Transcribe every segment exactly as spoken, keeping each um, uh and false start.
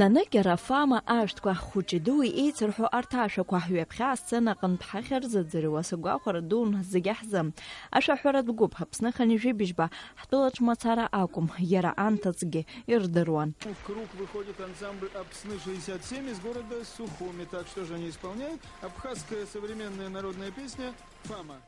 Наныкьара Фама ашәҭқәа хәыҷи-дуи еицырҳәо арҭ ашәақәа ҩаԥхьа асцена аҟынтә ҳахьырзыӡырҩуа сгәахәара дуун зегьы ҳзы. Ашәаҳәаратә гәыԥ Аԥсны хынҩажәи бжьба ҳтәылаҿ мацара акәым, иара анҭыҵгьы ирдыруан. В круг выходит ансамбль «Апсны шестьдесят семь» из города Сухуми. Так, что же они исполняют? Абхазская современная народная песня «Фама».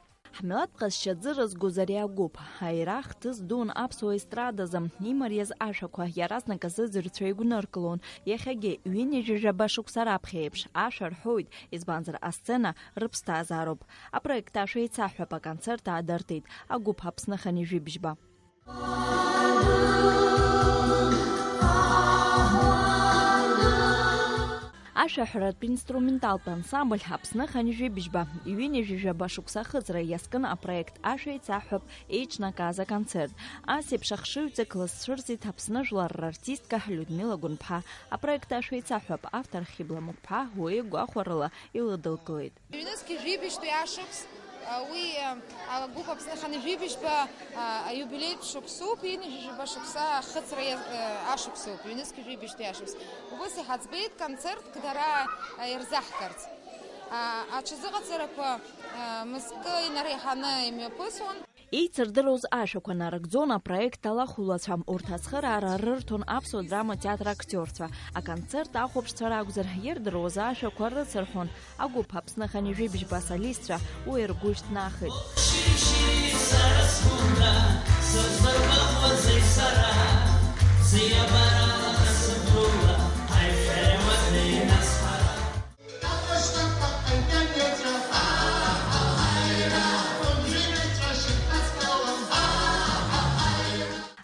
Ҳмилаҭ ҟазшьа аӡы рызгоз ари агәыԥ, аира хҭыс дуун аԥсуа естрадазы имариаз ашәақәа иаразнак азыӡырҩцәа игәныркылон. Иахьагьы, ҩынҩажәи жәаба шықәса раԥхьа еиԥш, ашәа рҳәоит, избанзар, асцена рыԥсҭазаароуп. Апроект «Ашәа еицаҳҳәап» аконцерт аадыртит агәыԥ Аԥсны хынҩажәи бжьба. Ашәаҳәаратә инструменталтә ансамбль Аԥсны хынҩажәи бжьба, ҩынҩажәи жәаба шықәса ахыҵра иазкын апроект «Ашәа еицаҳҳәап» еиҿнакааз аконцерт. Ас еиԥш ахшыҩҵак лызцәырҵит Аԥсны жәлар рартистка Людмила Гәынԥҳа. Апроект «Ашәа еицаҳҳәап» автор Хьыбла Мықәԥҳа уи гәахәарыла илыдылкылеит. Ҩнызқьи жәибжьтәи ашықәс, а, уи, а, агәыԥ Аԥсны хынҩажәи бжьба, а, аиубилеитә шықәсоуп, ҩынҩажәи жәаба шықәса ахыҵра иаз-, а, ашықәсоуп, ҩнызқьи жәибжьтәи ашықәс. Убас иҳаӡбеит концертк дара, а, ирзаҳгарц. А, аҽазыҟаҵарақәа, а, мызкы инареиҳаны имҩаԥысуан. Еицырдыруаз ашәақәа нарыгӡон апроект алахәылацәа, урҭ ацхыраара рырҭон Аԥсуа драматеатр актиорцәа. Аконцерт ахәаԥшцәа ракәзар, ирдыруаз ашәақәа рыцырҳәон. Агәыԥ Аԥсны хынҩажәи бжьба солистцәа уи ргәы шьҭнахит.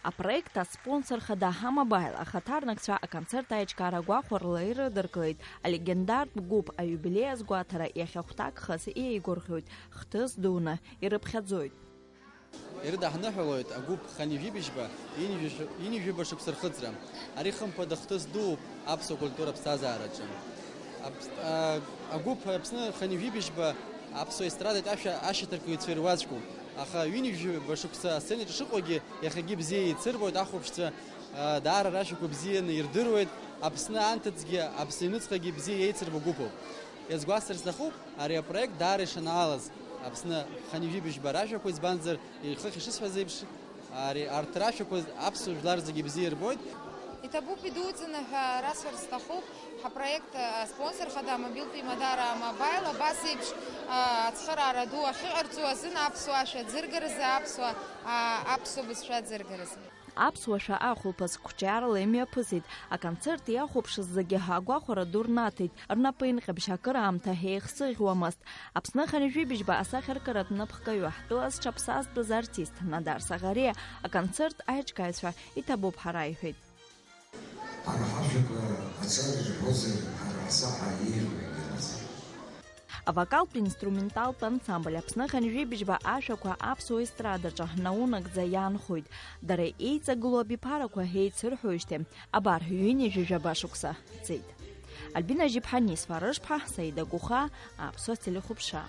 Апроект аспонсор хада Амобаил ахаҭарнакцәа аконцерт аиҿкаара гәахәарыла ирыдыркылеит. Алегендартә гәыԥ аиубилеи азгәаҭара иахьа хәҭак хыс еигәырӷьоит, хҭыс дуны ирыԥхьаӡоит. Ирыдаҳныҳәалоит агәыԥ хынҩажәи бжьба ҩынҩажәи-, ҩынҩажәи жәаба шықәса рхыҵра. Ари хымԥада хҭыс дууп аԥсуа культура аԥсҭазаараҿы. Аԥс-, а, агәыԥ Аԥсны хынҩажәи бжьба аԥсуа естрадатә ашәа ашьаҭаркыҩцәа ируаӡәкуп. Аха ҩынҩажәи жәаба шықәса асценаҿы шыҟоугьы, иахьагьы бзиа еицырбоит ахәаԥшцәа, а, даара рашәақәа бзианы ирдыруеит. Аԥсны анҭыҵгьы, Аԥсны аҩныҵҟагьы бзиа еицырбо гәыԥуп. Иазгәасҭар сҭахуп, ари апроект даара ишанаалаз Аԥсны хынҩажәи бжьба ражәақәа, избанзар, ихыхь ишысҳәаз еиԥш, ари, арҭ ражәақәа аԥсуа жәлар зегьы бзиа ирбоит. Иҭабуп идуӡӡаны ҳәа расҳәар сҭахуп, ҳапроект аспонсор хада амобилтә имадара Амобаил абас еиԥш, а, ацхыраара ду ахьыҟарҵо азын аԥсуа ашәа аӡыргаразы, аԥсуа, а, аԥсуа бызшәа аӡыргаразы. Аԥсуа шәа ахәылԥаз қәҿиарала имҩаԥысит. Аконцерт иахәаԥшыз зегьы агәахәара ду рнаҭеит, рнапы инҟьабжь акыр аамҭа еихсыӷьуамызт. Аԥсны хынҩажәи бжьба асахьаркыратә напхгаҩы, ҳтәыла зҽаԥсазтәыз артист Надар Саӷариа аконцерт аиҿкааҩцәа иҭабуп ҳара иҳәеит. Ҳара ҳажәақәа аҵара ирҳәозар, ҳара ҳзаҳа еиӷьу егьырацәоуп. Авокалтә инструменталтә ансамбль Аԥсны хынҩажәи бжьба ашәақәа аԥсуа естрадаҿы наунагӡа иаанхоит. Дара еиҵагылоу абиԥарақәа еицырҳәоижьҭеи, абар, ҩынҩажәи жәаба шықәса ҵит. Альбина Жьыԥҳа, Нисфа Рышԥҳа, Саида Гәыхаа, Аԥсуа телехәаԥшра.